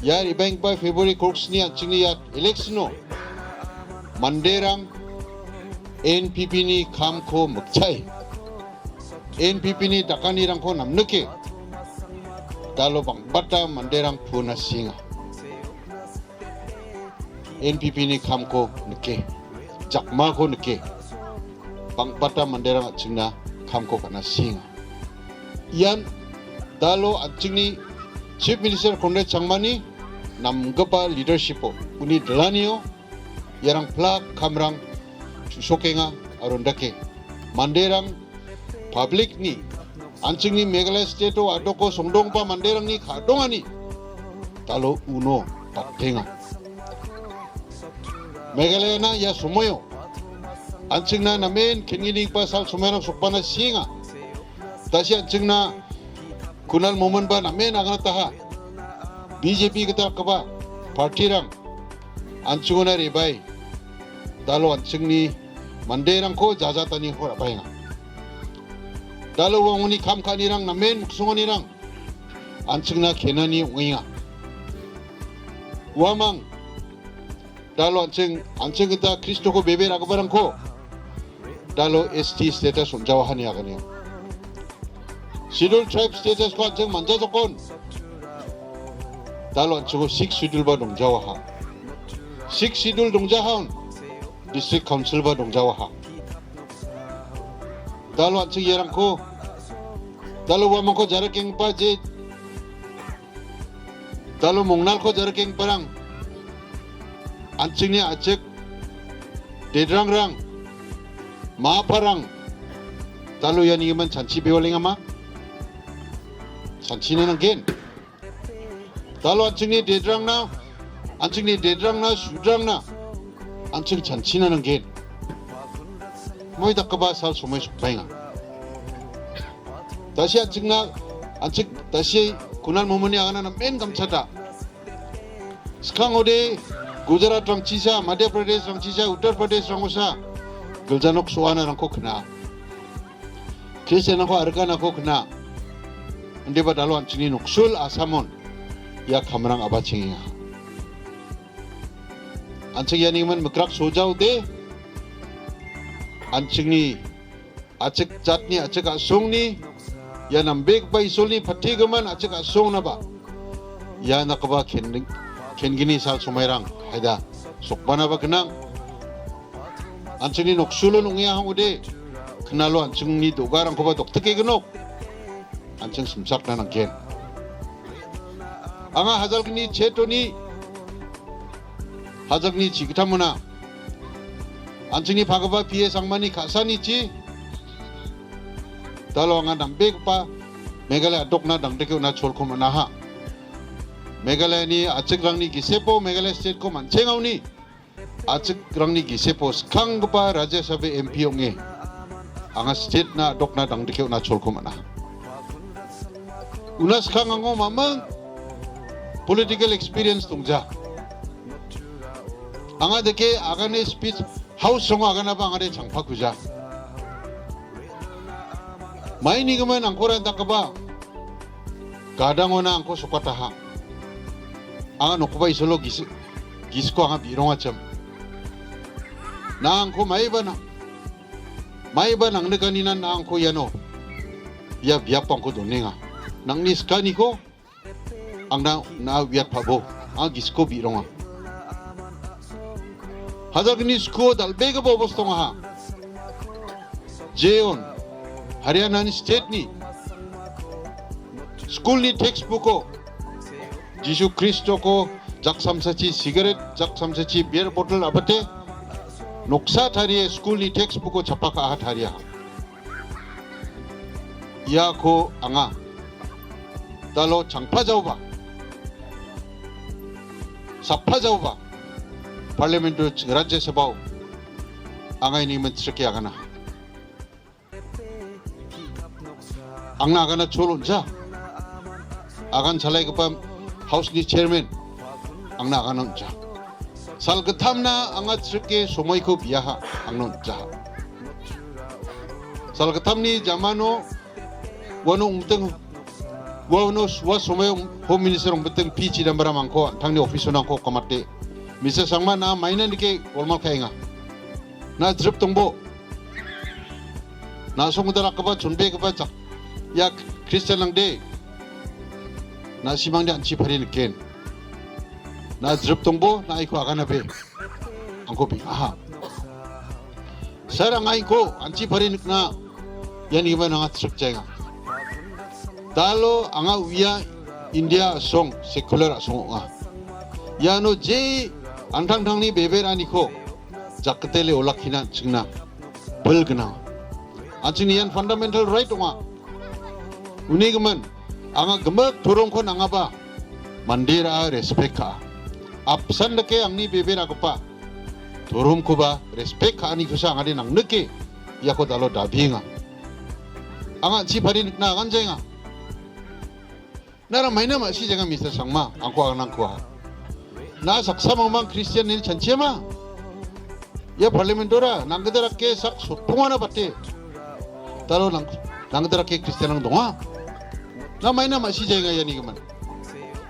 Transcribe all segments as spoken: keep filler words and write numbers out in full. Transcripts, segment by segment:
Ia re·baenggipa February kolgni an·chingni ia election-o manderang N P P-ni kamko mikchae, N P P-ni dakanirangko namnike, dalo bang·bata manderang puona sienga. N P P-ni kamko nike, jakmako nike, bang·bata manderang an·chingna kamko ka·na sienga. Ian dalo an·chingni Chief Minister Conrad Sangmani namgipa leadership-o, uni dilanio iarang plak kamrang chu·sokenga aro indake manderang, public-ni, an·chingni Meghalaya state-o a·doko songdonggipa manderangni ka·dongani dalo uno daktenga. Meghalayana ia somoio an·chingna namen kenggnigipa sal somoirang sokbana sienga. Tasi an·chingna Kunal Mominba namen aganataha. B J P gita dakgipa partirang an·chingona re·bae dalo an·chingni manderangko jajataniko ra·baenga. Dalo uangoni kam ka·anirang namen miksonganirang an·chingna kenani ong·enga. Uamang dalo an·ching, an·ching gita Kristoko bebe ra·giparangko dalo S T status on·jawaha ine aganenga. Scheduled Tribe status-ko an·ching manjajokon dalo an·chingo Sixth Schedule-ba dongjawaha. Sixth Schedule dongjahaon District Council-ba dongjawaha. Dalo an·ching iarangko, dalo uamangko jarikenggipa je Dalo mongnalko jarikenggiparang, an·chingni a·chik dedrangrang, ma·aparang, dalo ianigimin chanchi bewalengama? Chanchina nanggen. Dalo an·chingni dedrangna, an·chingni dedrangna, sudrangna, an·ching chanchina nanggen. Moi dakgipa sal somoi sokbaenga. Tasi an·chingna, an·chik, tasi Kunal Mominni agana namen gamchata. Skangode Gujarat rangchisa, Madhya Pradesh rangchisa, Uttar Pradesh rangosa, gilja nok so·anarangko kna. Kristianrangko arikanako kna. Indiba dalo an·chingni noksul Assamon ia kamrang abachengenga. An·ching ianigimin mikrak sojaode, an·chingni a·chik jatni, a·chik a·songni, ia nambegipa Isolni patigimin a·chik a·songnaba, ia dakgipa ken-, kenggni sal somairang haida sokbanaba gnang. An·chingni noksulon ong·e ahongode, knalo an·chingni do·garangkoba doktike gnok. An·ching simsakna nanggen. Anga hajalgni chetoni, hajalgni chigittamona, an·chingni pagipa P A Sangmani ka·sanichi, dalo anga nambegipa Meghalaya a·dokna dangdike on·a cholko man·aha. Meghalayani a·chikrangni gisepo Meghalaya state-ko man·chengaoni, a·chikrangni gisepo skanggipa Rajya Sabha M P ong·e anga state-na a·dokna dangdike on·a cholko man·a. Una skangango maming political experience dongja. Anga dake agane speech house songo aganaba angade changpakuja. Mainigimin angkora dakgipa gadangona angko sokataha. Anga nokgipa Isolo gisi-, gisiko anga bi·rongachim. Na angko maiba na-, maiba nangnikaninan na angko iano ia biapo angko donenga. Nangni skaniko angna na uiatpabo, anga gisiko bi·ronga. Hajalgni skuo dal·begipa obostongaha. Jeon, Haryanani state-ni skulni textbook-o Jisu Kristoko jaksamsachi sigaret, jaksamsachi beer bottle abite noksa tarie skulni textbook-o chapaka·aha tariaha. Iako anga dalo changpajaoba, sappajaoba, Parliament-o, Rajya Sabha-o anga ini mentrike agana. Angna agana chol on·ja. Agan chalaigipa House-ni chairman angna agana on·ja. Sal gittamna anga chrike somoiko biaha, angna on·jaha. Sal gittamni jamano uano ong·ting Ua uno ua somoio Home Minister ong·biteng P Chidambaram angko an·tangni office-o nangko kamate. Mister Sangma, na maina nike golmal ka·enga. Na jrip dongbo. Na·song gita rakgipa chonbegipa jak-, ia Kristian nangde. Na simangde an·chi pari niken. Na jrip dongbo, na aiko aganabe. Angko bing-, aha. Sir, anga iko an·chi pari nikna ianigimin anga jrip jaenga. Dalo anga uia India a·song, sekular a·song ong·a. Iano je an·tangtangni beberaniko jakgitele olakkina an·chingna bil gnang. An·chingni ian fundamental right ong·a. Unigimin, anga gimik toromko nangaba, mandera respect ka·a. Apsan dake angni bebe ra·gipa toromkoba respect ka·anikosa angade nangnike iako dalo dabienga. Anga an·chi pari nikna aganjaenga. Nara maina ma·si jaenga, Mister Sangma, angko aganangkoa. Na saksa mangmang Kristian nini chanchiama. Ia parlamentora nanggita dake sak sotpongana bate. Dalo nang-, nanggita dake Kristian nang donga. Na maina ma·si jaenga ianigimin.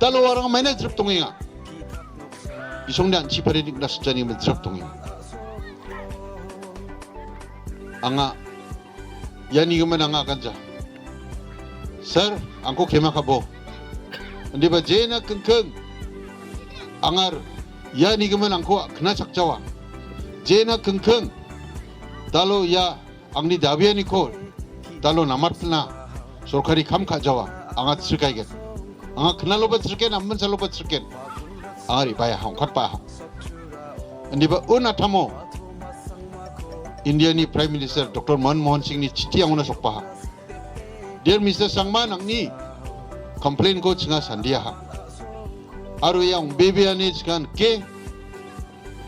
Dalo uarang maina jrip dongenga. Bisongni an·chi pari nikna sitanigimin jrip dongenga. Anga ianigimin anga aganja. Sir, angko kema ka·bo. Indiba jena kingking angar ianigimin angko knachakjawa. Jena kingking dalo ia angni dabianiko dalo namatna sorkari kam ka·jawa. Anga chikaigen. Anga knaloba chriken, amin saloba chriken. Anga re·baeha, ong·katbaha. Indiba un·atamo Indiani Prime Minister Doktor Manmohan Singhni chiti angona sokbaha. Dear Mister Sangma, nangni complain-ko chinga sandiaha. Aro ia ong·bebeani chinga nike,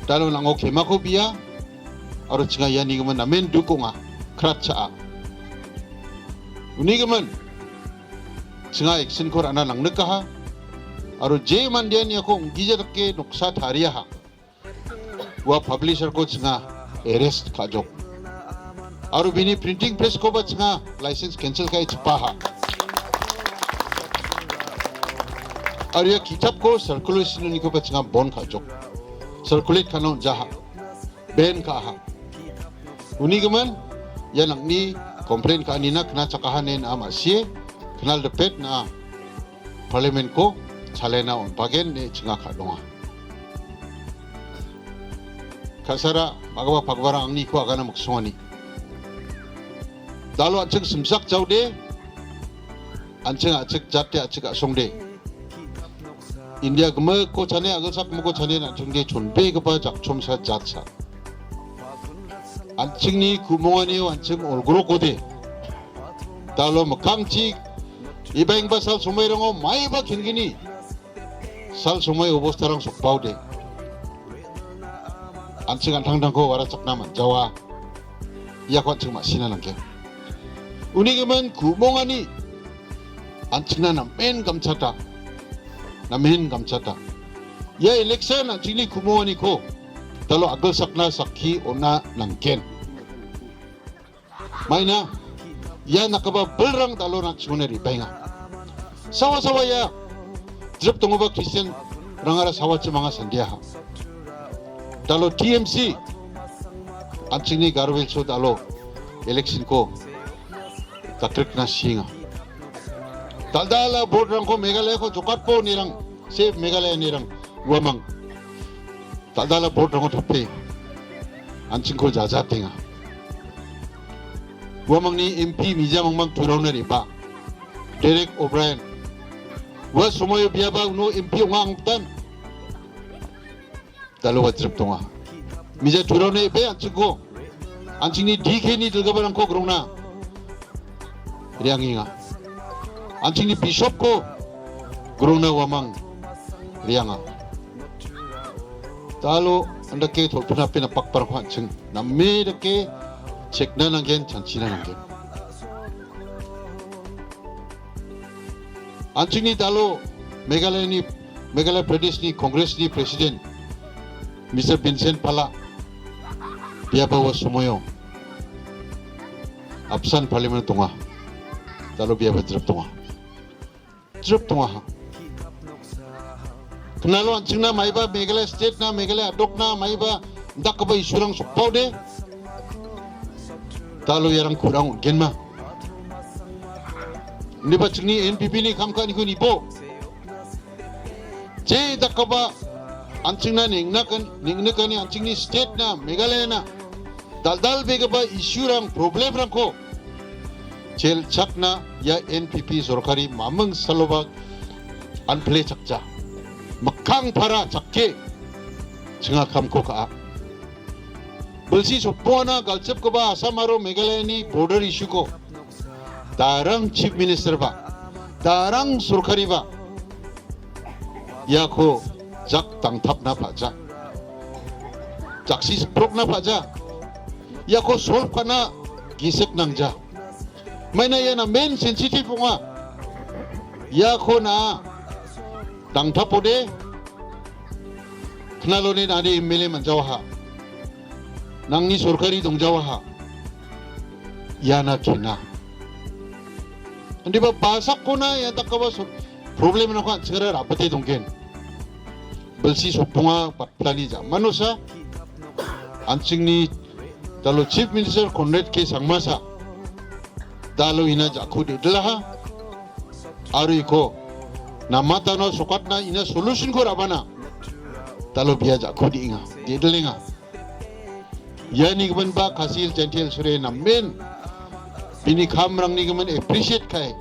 dalo nango kemako bia, aro chinga ianigimin namen duk ong·a, kratcha·a. Unigimin, chinga action-ko ra·na nangnikaha, aro je mandean iako ong·gija dake noksa tariaha. Ua publisher-ko chinga arrest ka·jok. Aro bini printing press-koba chinga license cancel ka·e chipaha. Aro ia kitapko circulation-onikoba chinga bon ka·jok. Circulate ka·na on·jaha. Ban ka·aha. Unigimin, ia nangni complain ka·anina knachakaha ine na·a ma·sie, knaldipet na·a. Parliament-ko chalena on·bagen ine chinga ka·donga. Ka·sara, ma·gipa pagbarang angniko agana miksongani. Dalo an·ching simsak jaode, an·ching a·chik jate a·chik a·songde. India gimikko chane, agilsak gimikko chane, an·chingde chonbegipa jakchomsa jatsa. An·chingni ku·monganio an·ching olgrokode. Dalo mikkangchi iba ingba sal somairango maiba kengkini sal somai obostarang sokbaode. An·ching an·tangtangko warachakna man·jawa. Iako an·ching ma·sina nanggen. Unigimin ku·mongani an·chingna namen gamchata. Namen gamchata. Ia election an·chingni ku·monganiko dalo agilsakna sakki on·a nanggen. Maina ia nakgipa bilrang dalo an·chingona re·baenga. Sawa sawa ia drip donggipa Kristianrangara sawachim anga sandiaha. Dalo T M C an·chingni Garuelso dalo election-ko dakrikna sienga. Dal·dala vote-rangko Meghalayako jokatbo nirang, se Meghalaya nirang uamang. Dal·dala vote-rangko tape an·chingko jajatenga. Uamangni M P mija mangmang turaona re·baa. Derek O'Brien. Ua somoio biaba uno M P ong·a angtan. Dalo wajrip donga. Mija turaona re·bee an·chingko, an·chingni D K-ni dilgiparangko grongna re·angenga. An·chingni bishop-ko grongna uamang re·anga. Dalo andake tolpinape napakparangko an·ching name dake chekna nanggen, chanchina nanggen. An·chingni dalo Meghalayani, Meghalaya Pradeshni Congressni President Mister Vincent Pala biaba ua somoio apsan Parliament donga. Dalo biaba drip donga. trip tongaha. Knalo an·chingna maiba Meghalaya state-na, Meghalaya adokna maiba dakgipa issue-rang sokbaode. Dalo iarang kurang on·genma. Indiba chingni N P P-ni kam ka·aniko nibo. Je dakgipa an·chingna neng·nakan-, neng·nikani an·chingni state-na, Meghalaya-na dal·dalbegipa issue-rang, problem-rangko chelchakna ia N P P sorkari maming saloba anpile chakja. Mikkang para chakke chinga kamko ka·a. Bilsi sopongana galchipgipa Assam aro Meghalaya-ni border issue-ko darang Chief Minister-ba, darang sorkariba iako jak dangtapna pa·ja. Jaksi siprokna pa·ja. Iako solve ka·na gisik nangja. Maina iana main sensitive ong·a. Iako na dangtapode, knalone nade M L A man·jawaha. Nangni sorkari dongjawaha. Iana kena. Indiba basakkona ia dakgipa so-, problem-rangko an·chingara rabite donggen. Bilsi soponga batplani jamanosa, an·chingni dalo Chief Minister Conrad K Sangmasa, dalo ina ja·ko de·dilaha, aro iko namatano sokatna ina solution-ko ra·bana, dalo bia ja·ko de·enga, de·dilenga. Iani giminba Khasi Hills Jaintia Hills-ore namen bini kamrangni gimin appreciate ka·e,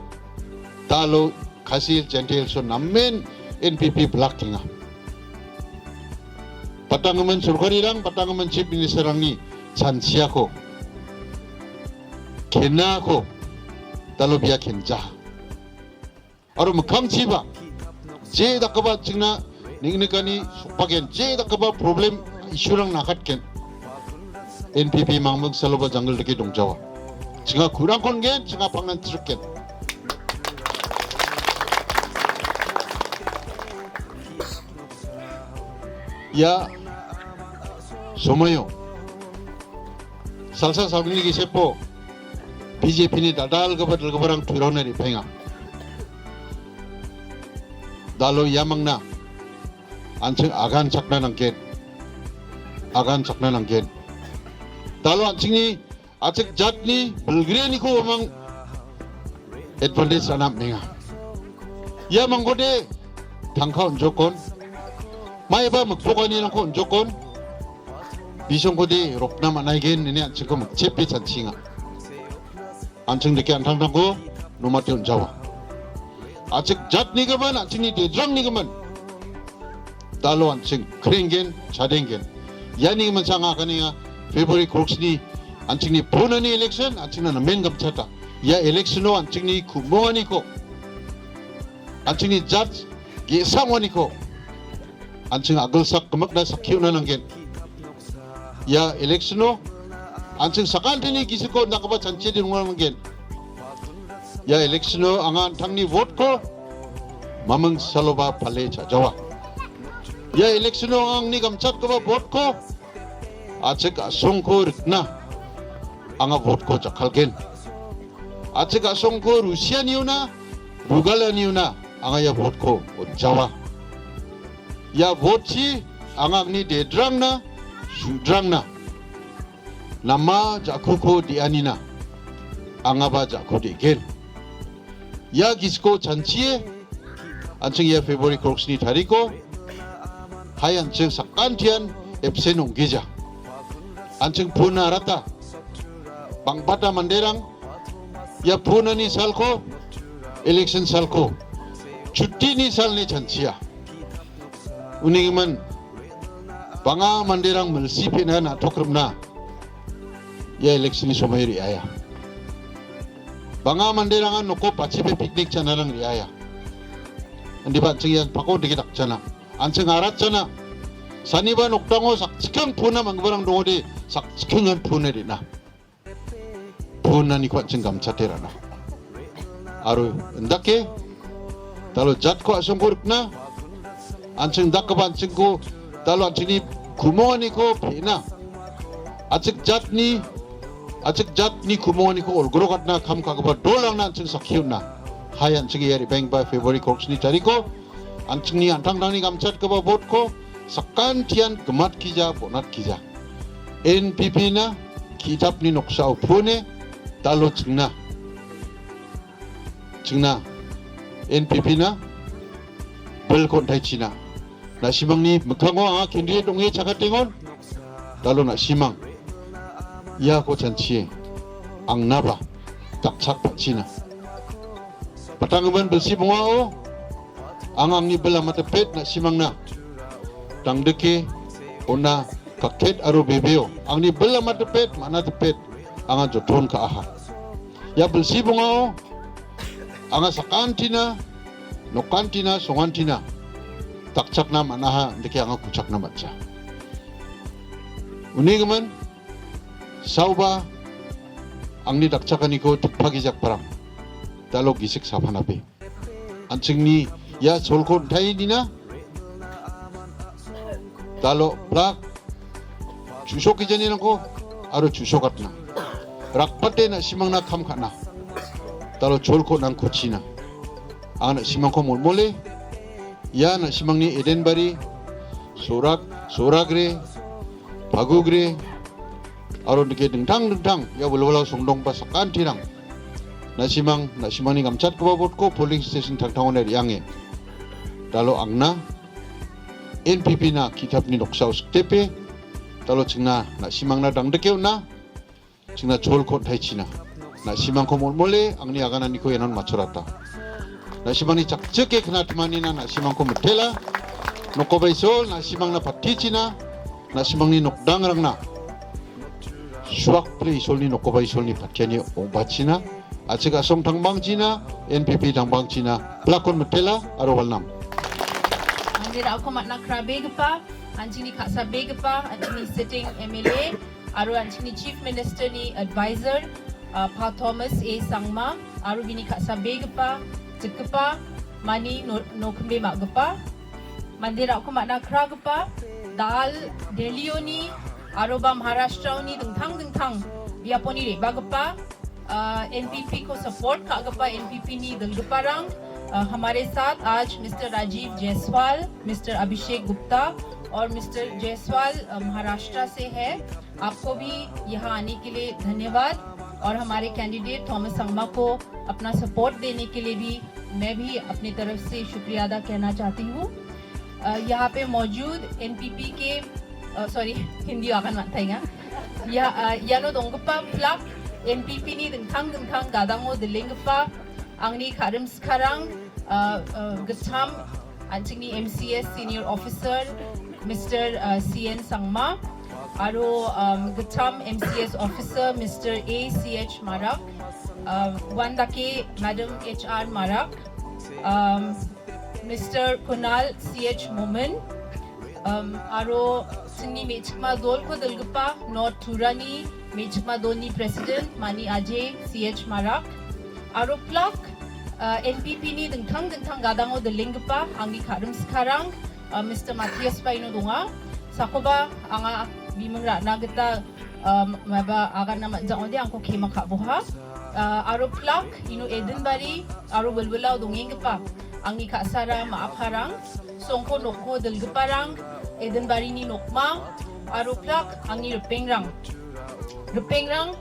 dalo Khasi Hills Jaintia Hills-o namen N P P blakenga. Patanggimin sorkarirang, patanggimin Chief Minister-rangni chanchiako, kenako, dalo bia kenja. Aro mikkangchiba, je dakgipa an·chingna neng·nikani sokbagen, je dakgipa problem issue-rang nakatgen. N P P maming saloba janggil dake dongjawa. Chinga kurang kongen, chinga pangnan chirikgen. Ia somoio salsa salgni gisepo B J P-ni dal·dalgipa dal·giparang turaona re·baenga. Dalo iamangna an·ching agan chakna nanggen. Agan chakna nanggen. Dalo an·chingni achik jatni bilgrianiko uamang advantage ra·na am·enga. Ia mangkode tangka on·jokon, maiba mikpokanirangko on·jokon, bisongkode rokna man·aigen ine an·chingko mikchepe chanchienga. An·ching dake an·tangtangko nomate on·jawa. Achik jatnigimin, an·chingni dedrangnigimin. Dalo an·ching krenggen, chadenggen. Iani giminsa anga aganenga February kroksni an·chingni punani election, an·chingna namen gamchata. Ia election-o an·chingni ku·monganiko, an·chingni jat ge·sa ong·aniko, an·ching a·gilsak gimikna sakki on·na nanggen. Ia election-o an·ching sakantini gisiko on·dakgipa chanchide rongrang nanggen. Ia election-o anga an·tangni vote-ko maming saloba pale cha·jawa. Ia election-o anga angni gamchatgipa vote-ko achik a·songko rikna anga vote-ko jakkalgen. Achik a·songko rusianiona, rugalaniona anga ia vote-ko on·jawa. Ia vote-chi anga angni dedrangna, sudrangna, nama ja·kuko de·anina, angaba ja·ko de·gen. Ia gisiko chanchie, an·ching ia February kroksni tariko, hai an·ching sakantian absent ong·gija. An·ching puna rata, bang·bata manderang, ia punani salko, election salko, chutini sal ine chanchia. Uni gimin bang·a manderang milsi pena na·tok rimna ia election-ni somoi re·aia. Bang·a manderangan noko bachipe picnic chanarang re·aia. Indiba an·ching ian pako dike dakchana. An·ching aratchana. Saniba nokdango sakchikang puna manggiparang dongode sakchikangan puna re·na. Punaniko an·ching gamchate ra·na. Aro indake, dalo jatko a·songko rikna, an·ching dakgipa an·chingko, dalo an·chingni ku·monganiko pe·na, achik jatni, achik jatni ku·monganiko olgrokatna kam ka·gipa dolrangna an·ching sakki on·na. Hai an·ching ia re·baenggipa February kolgni tariko an·chingni an·tangtangni gamchatgipa vote-ko sakantian gimatkija, bon·atkija. N P P-na ki·tapni noksao pone dalo chingna. Chingna N P P-na bilko on·taichina. Na·simangni mikkango anga candidate ong·e chakatengon. Dalo na·simang iako chanchie angnaba dakchakpachina. Patanggimin bilsi bongao anga angni bil amatepet na·simangna dangdike on·a, kakket aro bebeo angni bil amatepet, man·atepet anga joton ka·aha. Ia bilsi bongao anga sakantina, nokantina, songantina dakchakna man·aha, indake anga kuchakna man·ja. Unigimin, saoba angni dakchakaniko tikpagijakparang, dalo gisik sapanabe. An·chingni ia cholko on·tainina, dalo plak chu·sokgijanirangko aro chu·sokatna. Rakbate na·simangna kam ka·na. Dalo cholko nangkochina. Anga na·simangko molmole, ia na·simangni Edenbari, Sorak, Soragre, Pagugre, aro nike dingtang dingtang ia wilwilao songdongba sakantirang. Na·simang, na·simangni gamchatgipa vote-ko polling station tangtangona re·ange. Dalo angna N P P-na ki·tapni noksao sikdepe, dalo chingna na·simangna dangdike on·a, chingna cholko on·taichina. Na·simangko molmole angni agananiko ianon matchorata. Na·simangni chakchike knatimanina na·simangko mitela. Nokoba Isol na·simangna patichina. Na·simangni nokdangrangna suakpile Isolni nokoba Isolni patiani ong·bachina. A·chik a·song tangbangchina, N P P tangbangchina, plakon mitela aro walnam. Mande ra·ako man·a krabegipa, an·chingni ka·sabegipa, an·chingni sitting M L A, aro an·chingni Chief Minister-ni advisor, ah, Pa Thomas A Sangma, aro bini ka·sabegipa, jikgipa, mani no-, nokimbe ma·gipa, mande ra·ako man·a kragipa, da·al Delhi-oni, aroba Maharashtra-oni dingtang dingtang biaponi re·bagipa, ah, N P P-ko support ka·gipa N P P-ni dilgiparang, ah, hamare sath aaj Mister Rajiv Jaiswal, Mister Abhishek Gupta aur Mister Jaiswal, ah, Maharashtra se hai. आपको भी यहाँ आने के लिए धन्यवाद और हमारे candidate Thomas Sangma को अपना सपोर्ट देने के लिए भी मैं भी अपनी तरफ से शुक्रिया अदा करना चाहती हूँ। अ, यहाँ पे मौजूद एनपीपी के, अ, सॉरी, Hindi agan man·taenga. Ya, uh, iano donggipa plak N P P-ni dingtang dingtang gadango dilenggipa angni ka·rimsikarang, uh, uh, gittam an·chingni M C S Senior Officer Mister, uh, C N Sangma, aro, um, gittam M C S Officer Mister A C H Marak, uh, uandake Madam H R Marak, um, Mister Kunal C H Momin, um, aro chingni me·chikma dolko dilgipa North Turani me·chikma dolni President Mani Ajay C H Marak, aro plak, uh, N P P-ni dingtang dingtang gadango dilenggipa angni ka·rimsikarang, uh, Mister Matthias ba ino donga. Sakoba anga bimung ra·na gita, um, maba aganna man·ja ong·ode angko kema ka·boha. Uh, aro plak ino Edenbari aro wilwilao dongenggipa angni ka·sara ma·aparang, songko nokko dilgiparang, Edenbarini nokma, aro plak angni ripengrang. Ripengrang,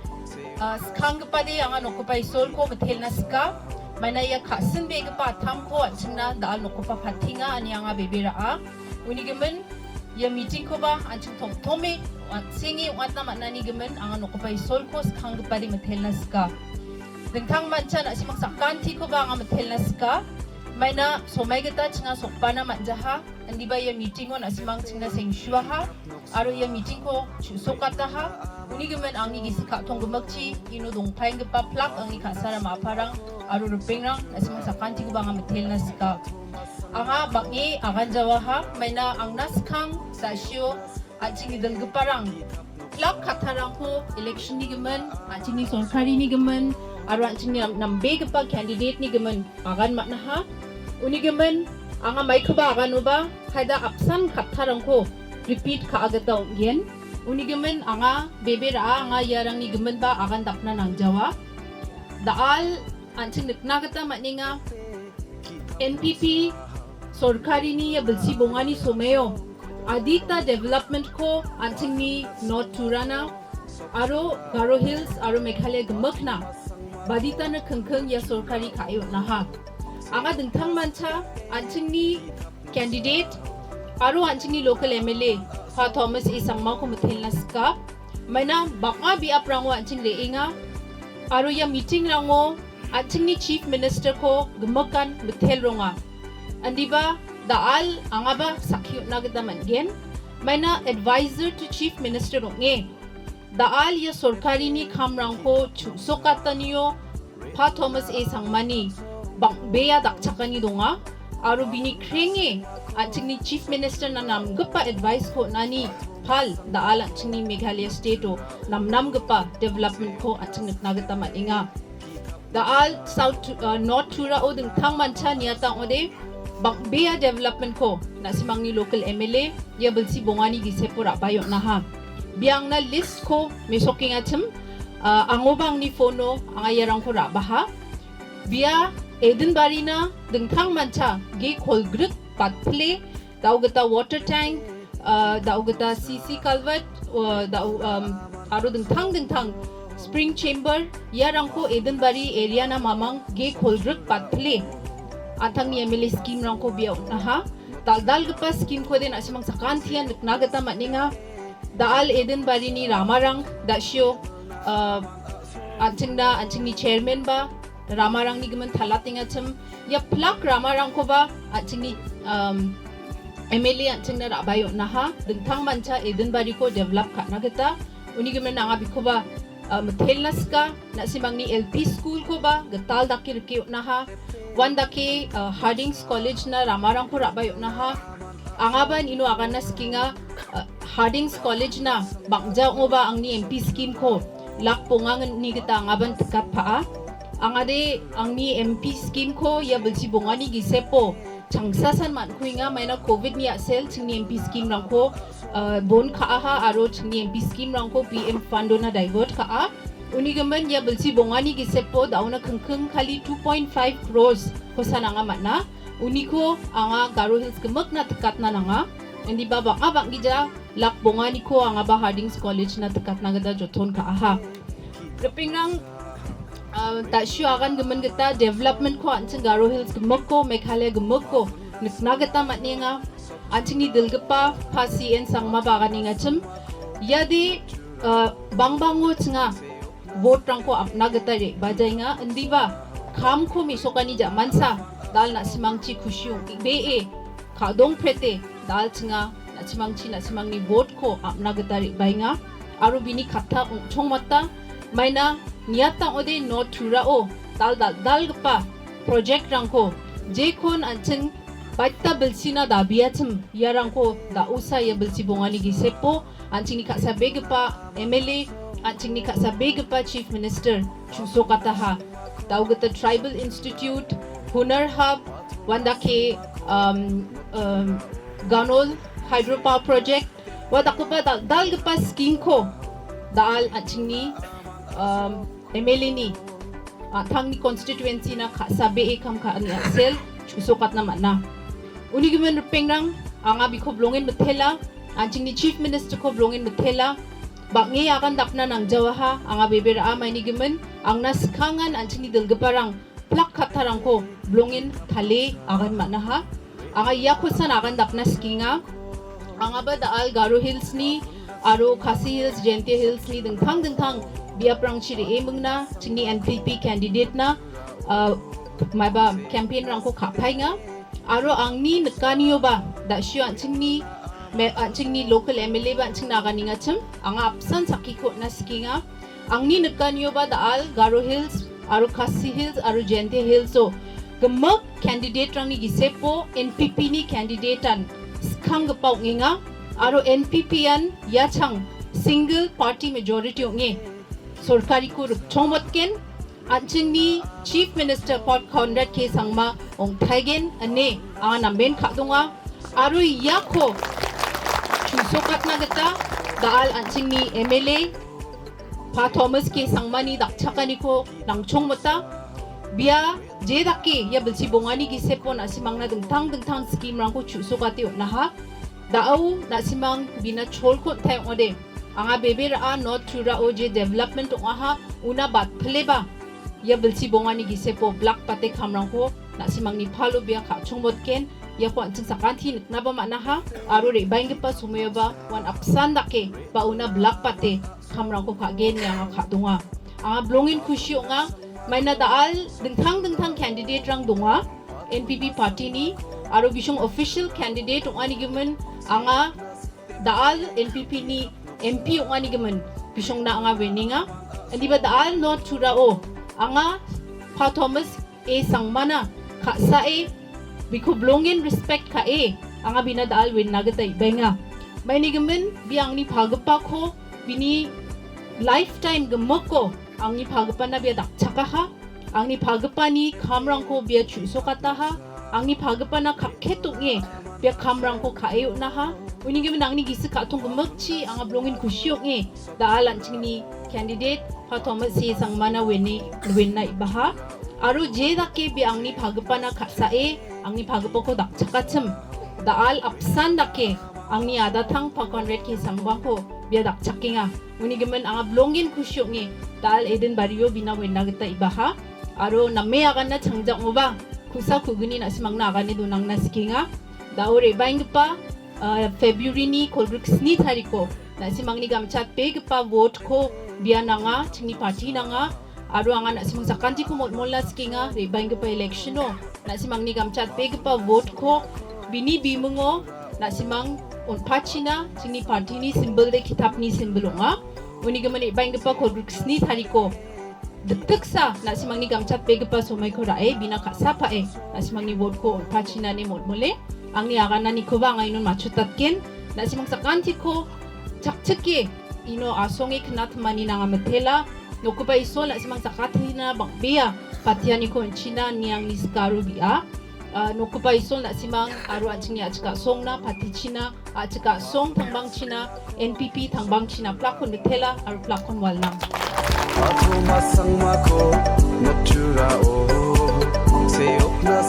ah, skanggipade anga nokgipa Isolko mitelna sika. Maina ia ka·sinbegipa atamko an·chingna da·al nokgipa patenga ine anga bebe ra·a. Uni gimin, ia mitingkoba an·ching tomtome, an·senge ong·atna man·ani gimin anga nokgipa Isolko skanggipade mitelna sika. Dingtang mancha na·simang sakantikoba anga mitelna sika. Maina somai gita chinga sokbana man·jaha. Indiba ia mitingo na·simang chingna sengsuaha, aro ia mitingko chu·sokataha. Uni gimin angni gisik ka·tong gimikchi ino dongpaenggipa plak angni ka·sara ma·aparang aro ripengrang na·simang sakantikoba anga mitelna sika. Anga bang·e aganjawaha, maina angna skang da·sio an·chingni dilgiparang plak kattarangko election-ni gimin, an·chingni sorkarini gimin, aro an·chingni nam-, nambegipa candidate-ni gimin agan man·aha. Uni gimin, anga maikoba aganoba, kaida apsan kattarangko repeat ka·a gita ong·gen. Uni gimin, anga bebe ra·a, anga iarangni giminba agan dakna nangjawa. Da·al an·ching nikna gita man·enga. N P P sorkarini ia bilsi bongani somao adita development-ko an·chingni North Turana aro Garo Hills aro Meghalaya gimikna baditana kingking ia sorkari ka·e on·aha. Anga dingtangmancha an·chingni candidate aro an·chingni local M L A Pa Thomas A Sangmako mitelna sika. Maina bang·a biaprango an·ching re·enga aro ia meeting-rango an·chingni Chief Minister-ko gimikan mitel ronga. Indiba da·al angaba sakki on·na gita man·gen. Maina advisor to Chief Minister ong·e. Da·al ia sorkarini kamrangko chu·sokatanio Pa Thomas A Sangmani bang·bea dakchakani donga aro bini krenge an·chingni Chief Minister-na namgipa advice-ko on·ani pal da·al an·chingni Meghalaya State-o namnamgipa development-ko an·ching nikna gita man·enga. Da·al South Tu-, uh, North Turao dingtangmancha niata ong·ode bang·bea development-ko na·simangni local M L A ia bilsi bongani gisepo ra·bae on·aha. Bia angna list-ko mesokengachim, uh, angoba angni phone-o anga iarangko ra·baha. Bia Edenbarina dingtangmancha ge kolgrik batpile da·o gita water tank, ah, da·o gita C C culvert, ah, da·o, um, aro dingtang dingtang spring chamber, iarangko Edenbari area-na mamang ge kolgrik batpile an·tangni M L A scheme-rangko bia on·aha. Dal·dalgipa scheme-kode na·simang sakantian nikna gita man·enga. Da·al Edenbarini ramarang da·sio, ah, an·chingna, an·chingni chairman-ba ramarangni gimin talatengachim. Ia plak ramarangkoba an·chingni, um, M L A an·chingna ra·bae on·aha. Dingtangmancha Edenbariko develop ka·na gita. Uni gimin anga bikoba, uh, mitelna sika, na·simangni L P school-koba gital dake rike on·aha. Uandake, uh, Harding's College-na ramarangko ra·bae on·aha. Angaba ino aganna sikenga, uh, Harding's College-na bang·ja ong·oba angni M P scheme-ko lak bonga ingni gita angaban tikatpaha. Angade angni M P scheme-ko ia bilsi bongani gisepo changsasan man·kuenga, maina covid-ni a·sel chingni M P scheme-rangko, ah, bon ka·aha aro chingni M P scheme-rangko P M fund-ona divert ka·a. Uni gimin ia bilsi bongani gisepo da·ona kingking kali two point five crores-kosan anga man·a. Uniko anga Garo Hills gimikna tikatna nanga. Indiba bang·a bang·gija lak bonganiko angaba Harding's College-na tikatna gita joton ka·aha. Ripengrang, ah, da·sio agan gimin gita development-ko an·ching Garo Hills gimikko, Meghalaya gimikko nikna gita man·enga. An·chingni dilgipa Pa C N Sangma baganengachim. Iade, ah, bangbango chinga vote-rangko apna gita re·bajaenga, indiba kamko mesokani ja·mansa dal na·simangchi kusi ong·bee ka·dongprete dal chinga na·simangchi na·simangni vote-ko apna gita re·baenga aro bini katta ong·chongmata. Maina niata ong·ode North Turao dal dal-, dalgipa project-rangko jekon an·ching baita bilsina dabiachim, iarangko da·osa ia bilsi bongani gisepo an·chingni ka·sabegipa M L A, an·chingni ka·sabegipa Chief Minister chu·sokataha. Da·o gita Tribal Institute, Hunar Hub, uandake, um, um, Ganol Hydropower Project, ua dakgipa dal-, dalgipa scheme-ko da·al an·chingni, um, M L A-ni, an·tangni constituency-na ka·sabee kam ka·ani a·sel chu·sokatna man·a. Uni gimin ripengrang, anga biko bilongen mitela, an·chingni Chief Minister-ko bilongen mitela, bang·e agan dapna nangjawaha, anga bebe ra·a maini gimin, angna skangan an·chingni dilgiparang plak kattarangko bilongen tale agan man·aha. Anga iakosan agan dapna sikenga. Angaba da·al Garo Hills-ni aro Khasi Hills, Jaintia Hills-ni dingtang dingtang biaprangchi re·e mingna chingni N P P candidate-na, ah, maiba campaign-rangko ka·paenga. Aro angni nikanioba da·sio an·chingni me-, an·chingni local M L A ba an·chingna aganengachim, anga apsan sakkiko on·na sikenga. Angni nikanioba da·al Garo Hills aro Khasi Hills aro Jaintia Hills-o gimik candidate-rangni gisepo N P P-ni candidate-an skanggipa ong·enga aro N P P-an iachang single party majority ong·e sorkariko rikchongmotgen, an·chingni Chief Minister Pod Conrad K Sangma ong·taigen ine anga namen ka·donga aro iako chu·sokatna gita da·al an·chingni M L A Pa Thomas K Sangmani dakchakaniko nangchongmota. Bia je dake ia bilsi bongani gisepo na·simangna dingtang dingtang scheme-rangko chu·sokate on·aha. Da·o na·simang bina cholko on·tae ong·ode. Anga bebe ra·a North Turao je development ong·aha, una batpileba ia bilsi bongani gisepo blak bate kamrangko na·simangni palo bia ka·chongbotgen, iako an·ching sakanti niknaba man·aha, aro re·baenggipa somoioba uan apsan dake ba una blak bate kamrangko ka·gen ine anga ka·donga. Anga bilongen kusi ong·a, maina da·al dingtang dingtang candidate-rang donga, N P P party-ni, aro bisong official candidate ong·anigimin anga da·al N P P-ni M P ong·anigimin bisongna anga wenenga. Indiba da·al North Turao anga Pa Thomas A Sangmana ka·sae biko bilongen respect ka·e anga bina da·al wenna gita ibaenga. Mainigimin bia angni pagipako bini lifetime gimikko angni pagipana bia dakchakaha. Angni pagipani kamrangko bia chu·sokataha. Angni pagipana kakket ong·e bia kamrangko ka·e on·aha. Unigimin angni gisik ka·tong gimikchi anga bilongen kusi ong·e da·al an·chingni candidate Pa Thomas C Sangmana wene, wenna ibaha. Aro je dake bia angni pagipana ka·sae angni pagipako dakchakachim da·al apsan dake angni adatang Pa Conrad K Sangmako bia dakchakenga. Unigimin anga bilongen kusi ong·e da·al Eden Bario bina wenna gita ibaha. Aro name agana changjak ong·oba ku·sa ku·gni na·simangna agane donangna sikenga. Da·o re·baenggipa, ah, February-ni kolgrik sni tariko na·simangni gamchatbegipa vote-ko bia nanga, chingni party nanga, aro anga na·simang sakantiko motmolna sikenga, re·baenggipa election-o na·simangni gamchatbegipa vote-ko bini bimingo na·simang on·pachina, chingni party-ni symbol de kitapni symbol ong·a. Unigimin re·baenggipa kolgrik sni tariko dikdiksa na·simangni gamchatbegipa somoiko ra·e bina ka·sapae na·simangni vote-ko on·pachina ine motmole. Angni agananikoba anga inon matchotatgen. Na·simang sakantiko chakchike ino asonge knatimani nanga mitela. Nokgipa Isol na·simang sakatina bang·bea patianiko on·china ine angni sikaro bi·a. Ah, nokgipa Isol na·simang aro an·chingni a·chik a·songna patichina, a·chik a·song tangbangchina, N P P tangbangchina plak-kon mitela aro plak-kon walnang. Atu masangmako naturao seokna